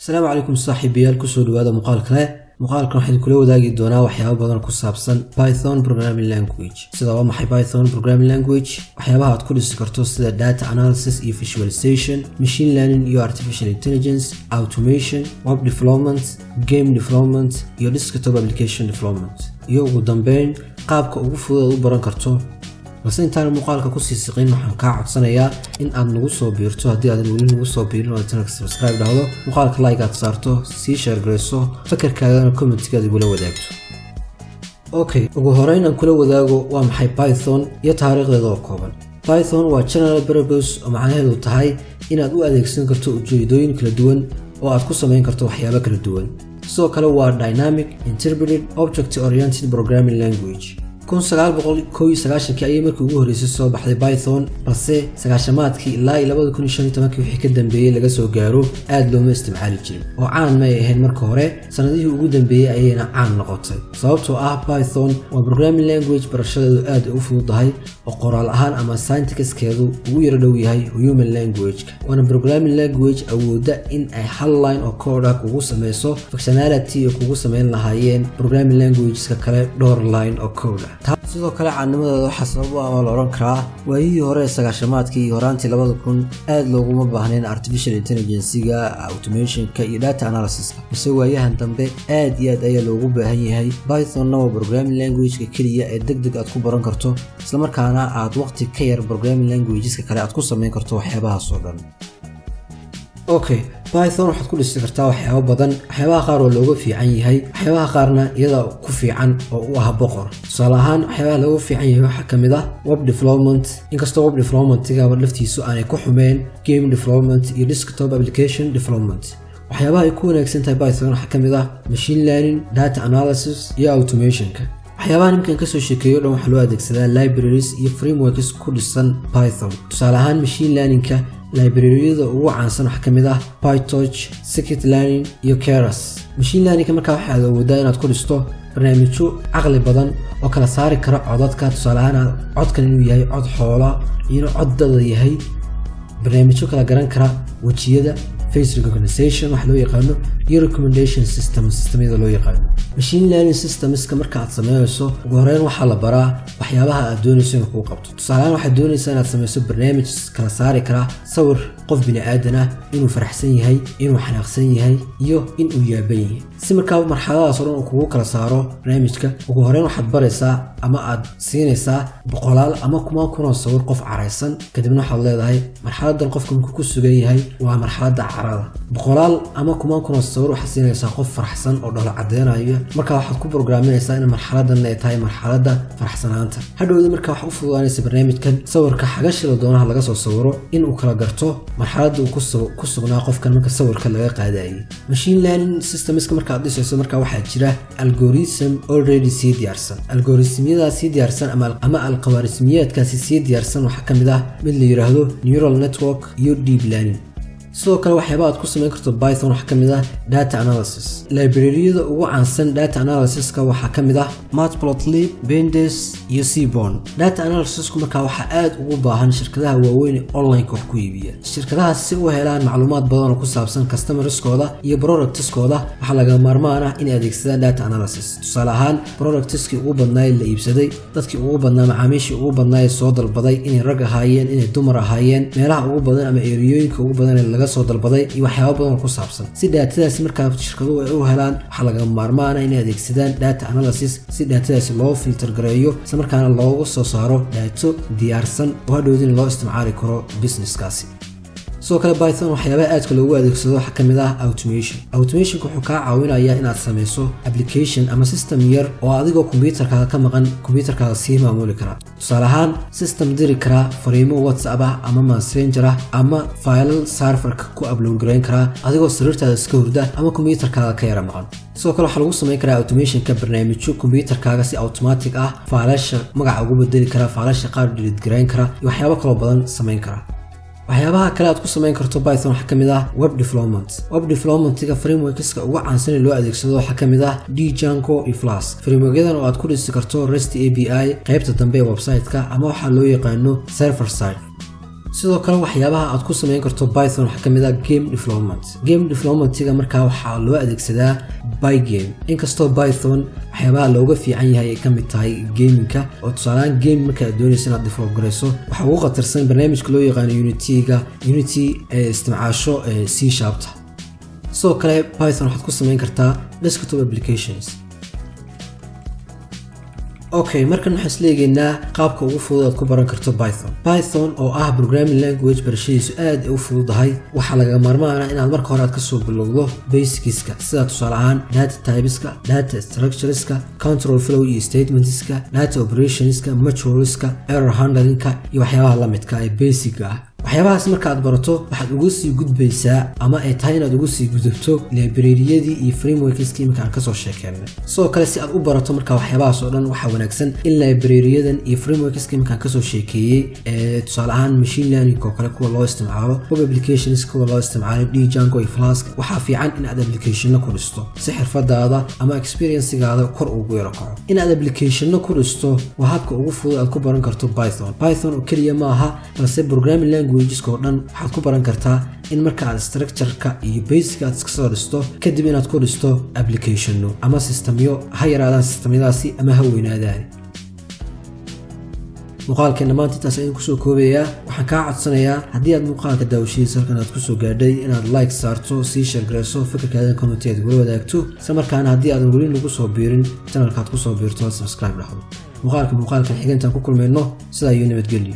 Asalaamu calaykum saaxiibayaal, kusoo dhawaada muuqaal kale. Muuqaalkan waxaan kula wadaagi doonaa waxyaabo badan ku saabsan Python programming language, sida waa maxay Python programming language, waxyaabaha aad ku dhisi karto sida data analysis iyo visualization, machine learning iyo artificial intelligence, automation, web development, game development iyo desktop application development, iyo ugu dambeyn qaabka ugu fudud aad u baran karto. Balse intaan muuqaalka kusii siqin, waxaan kaa codsanayaa in aad nagu soo biirto haddii aadan weli nagu soo biirin, oo channelka subscribe dhahdo, muuqaalka like aad saarto, sii share garayso, fakarkaagana commentigaad igula wadaagto. Okay, ugu horeyn aan kula wadaago waa maxay Python iyo taariikhdeeda oo kooban. Python waa general purpose, oo macnaheedu tahay inaad u adeegsan karto ujeedooyin kala duwan oo aad ku samayn karto waxyaabo kala duwan. Sidoo kale waa dynamic, interpreted, object oriented programming language. 1991-kii ayay markii ugu horreysay soo baxday Python, balse sagaashamaadkii ilaa iyo 2015-kii wixii ka dambeeyey laga soo gaaro aad looma isticmaali jirin oo caan may ahayn marka hore. Sanadihii ugu dambeeyey ayayna caan noqotay, sababtoo ah Python waa programming language barashadeedu aad u fududahay oo qoraal ahaan ama syntaxkeedu ugu yaro dhow yahay human language-ka, waana programming language awoodda in ay hal line oo code ah kugu sameyso functionality ay kugu sameyn lahaayeen programming languageska kale dhowr line oo code ah. Sidoo kale caanimadeeda waxaa sabab u ah oo la odhan karaa waayihii hore ee sagaashamaadkii iyo horaantii 2000 aad looguma baahnayn artificial intelligencega, automationka iyo data analysiska, balse waayahan dambe aad iyo aad ayaa loogu baahan yahay. Pythonna waa programming languageka keliya ee deg deg aad ku baran karto, islamarkaana aad waqti ka yar programming languageska kale aad ku samayn karto waxyaabahaas oo dhan. Okay, Python waxaad ku dhisi kartaa waxyaabo badan. Waxyaabaha qaar waa looga fiican yahay, waxyaabaha qaarna iyada ku fiican oo u ah boqor. Tusaale ahaan, waxyaabaha looga fiican yahay waxaa ka mid ah web development, inkastoo web developmentiga laftiisu aanay ku xumeen, game development iyo desktop application development. Waxyaabaha ay ku wanaagsan tahay Python waxaa ka mid ah machine learning, data analysis iyo automationka. Waxyaabaha nimkan kasoo sheekeeyo dhan waxaa loo adeegsadaa libraries iyo frameworks ku dhisan Python. Tusaale ahaan, machine learningka libraryada ugu caansan waxaa ka mid ah PyTorch, scikit-learn iyo Keras. Machine learningka markaa waxaad awoodaa inaad ku dhisto barnaamijyo caqli badan oo kala saari kara codadka. Tusaale ahaan, codkan inuu yahay cod xoola iyo inuu cod dada yahay, barnaamijyo kala garan kara wejiyada, face recognition waxa loo yaqaano, iyo recommendation system, systemyada loo yaqaano. Machine learning systemska marka aad sameynayso, ugu horeyn waxaa la baraa waxyaabaha aad doonayso inuu kuu qabto. Tusaalehaan, waxaad doonaysaa inaad sameyso barnaamij kala saari kara sawir qof bini aadan ah inuu faraxsan yahay, inuu xanaaqsan yahay iyo inuu yaaban yahay. Si markaa marxaladaas oo dhan uu kugu kala saaro barnaamijka, ugu horeyn waxaad baraysaa ama aad siinaysaa boqolaal ama kumaan kunoo sawir qof caraysan. Kadibna waxaad leedahay marxaladan qofka markuu ku sugan yahay waa marxaladda carada. Boqolaal ama kumaan kunoo sawir waxaad siinaysaa qof faraxsan oo dholo cadeynayo. Markaa waxaad ku programinaysaa in marxaladan ay tahay marxaladda faraxsanaanta. Hadhowda markaa waxa u fududaanaysa barnaamijkan sawirka xagashida doonaha laga soo sawiro inuu kala garto marxaladda uu ku sugnaa qofkan marka sawirka laga qaadayay. Machine learning systemska marka aad dhisayso, markaa waxaa jira algorithm already sii diyaarsan. Algorithmyadaas sii diyaarsan ama alkhawaarismiyaadkaasi sii diyaarsan waxaa ka mid ah mid la yiraahdo neural network iyo deep learning. Sidoo kale, waxyaaba aad ku samayn karto Python waxaa ka mid ah data analysis. Libraryada ugu caansan data analysiska waxaa ka mid ah Matplotlib, Pandas iyo Seaborn. Data analysisku markaa waxaa aad ugu baahan shirkadaha waaweyn ee online-ka wax ku iibiya. Shirkadahaas si u helaan macluumaad badan oo ku saabsan customerskooda iyo productskooda, waxaa laga maarmaan ah inay adeegsadaan data analysis. Tusaale ahaan, productskii ugu badnaa ee la iibsaday, dadkii ugu badnaa, macaamiishii ugu badnaa ee soo dalbaday, inay rag ahaayeen, inay dumar ahaayeen, meelaha ugu badan ama eriyooyinka ugu badan ee laga soo dalbaday iyo waxyaabo badan oo ku saabsan. Si datadaasi markaa shirkaduhu ay u helaan, waxaa laga maarmaana inay adeegsadaan data analysis, si datadaasi loo filter gareeyo, isla markaana loogu soo saaro data diyaarsan oo hadhowdin loo isticmaali karo businesskaasi. Sidoo kale, Python waxyaabaha aadka loogu adeegsado waxaa kamid ah automation. Automationka wuxuu kaa caawinayaa inaad sameyso application ama system yar oo adigoo kombyuutarkaaga ka maqan kombyuutarkaaga sii maamuli kara. Tusaale ahaan, system diri karaa fariimo WhatsApp ah ama Messenger ah ama faylal serverka ku upload garayn karaa adigoo sariirtaada iska hurda ama kombyuutarkaaga ka yara maqan. Sidoo kale, waxaa lagu sameyn karaa automationka barnaamijyo kombyuutarkaaga si automatic ah faylasha magaca ugu bedeli kara, faylasha qaar delete garayn kara iyo waxyaabo kaloo badan sameyn kara. Waxyaabaha kale aad ku samayn karto Python waxaa ka mid ah web development. Web developmentiga frameworkska ugu caansan ee loo adeegsado waxaa ka mid ah Django iyo Flask. Frameworkyadan oo aad ku dhisi karto REST API qaybta dambe ee website-ka ama waxaa loo yaqaano server side. Sidoo kale, waxyaabaha aad ku samayn karto Python waxaa kamid ah game development. Game developmentiga markaa waxaa loo adeegsadaa Pygame, inkastoo Python waxyaabaha looga fiican yahay ay kamid tahay gamingka, oo tusaalehaan game marka aad doonayso inaad develop garayso, waxaa ugu khatarsan barnaamijka loo yaqaano Unity-ga, Unity ee isticmaasho C#-ta. Sidoo kale, Python waxaad ku samayn kartaa desktop applications. Okay, markan waxaan isleegaynaa qaabka ugu fudud aad ku baran karto Python. Python oo ah programming language barashadiisu aad ay u fududahay, waxaa lagaga maarmaana inaad marka hore aad kasoo bilowdo basicska, sida tusaale ahaan data typeska, data structureska, control flow iyo statementska, data operationska, moduleska, error handlingka iyo waxyaabaha lamidka ee basica ah. Waxyaabahaas marka aad barato, waxaad uga sii gudbaysaa ama ay tahay inaad uga sii gudubto libraryadii iyo frameworkskii iminka aan kasoo sheekeynay. Sidoo kale, si aad u barato marka waxyaabahaas oo dhan, waxaa wanaagsan in libraryyadan iyo frameworkska iminka aan kasoo sheekeeyey, ee tusaale ahaan machine learning oo kale kuwa loo isticmaalo, web applications kuwa loo isticmaalo, Django iyo Flask, waxaa fiican in aad applicationno ku dhisto si xirfadaada ama experiencegaada kor ugu yaro kaco. In aad applicationno ku dhisto waa habka ugu fudud aad ku baran karto Python. Python oo keliya ma aha, balse programming languageska oo dhan waxaad ku baran kartaa in marka aad structureka iyo basic aad iska soo dhisto kadib, inaad ku dhisto applicationno ama systemyo, ha yaraadaan systemyadaasi ama ha weynaadaan. Muuqaalkeena maanta intaas ayaan kusoo koobayaa. Waxaan kaa codsanayaa, haddii aad muuqaalka daawashadiisa halkan aad kusoo gaadhay, inaad like saarto, sii share garayso, fikirkaadan comment aad gula wadaagto, isla markaana haddii aadan weli nagu soo biirin channelka aad kusoo biirto, subscribe dhahdo. Muuqaalka muuqaalkan xigantaan ku kulmayno, sidaa iyo nabadgelyo.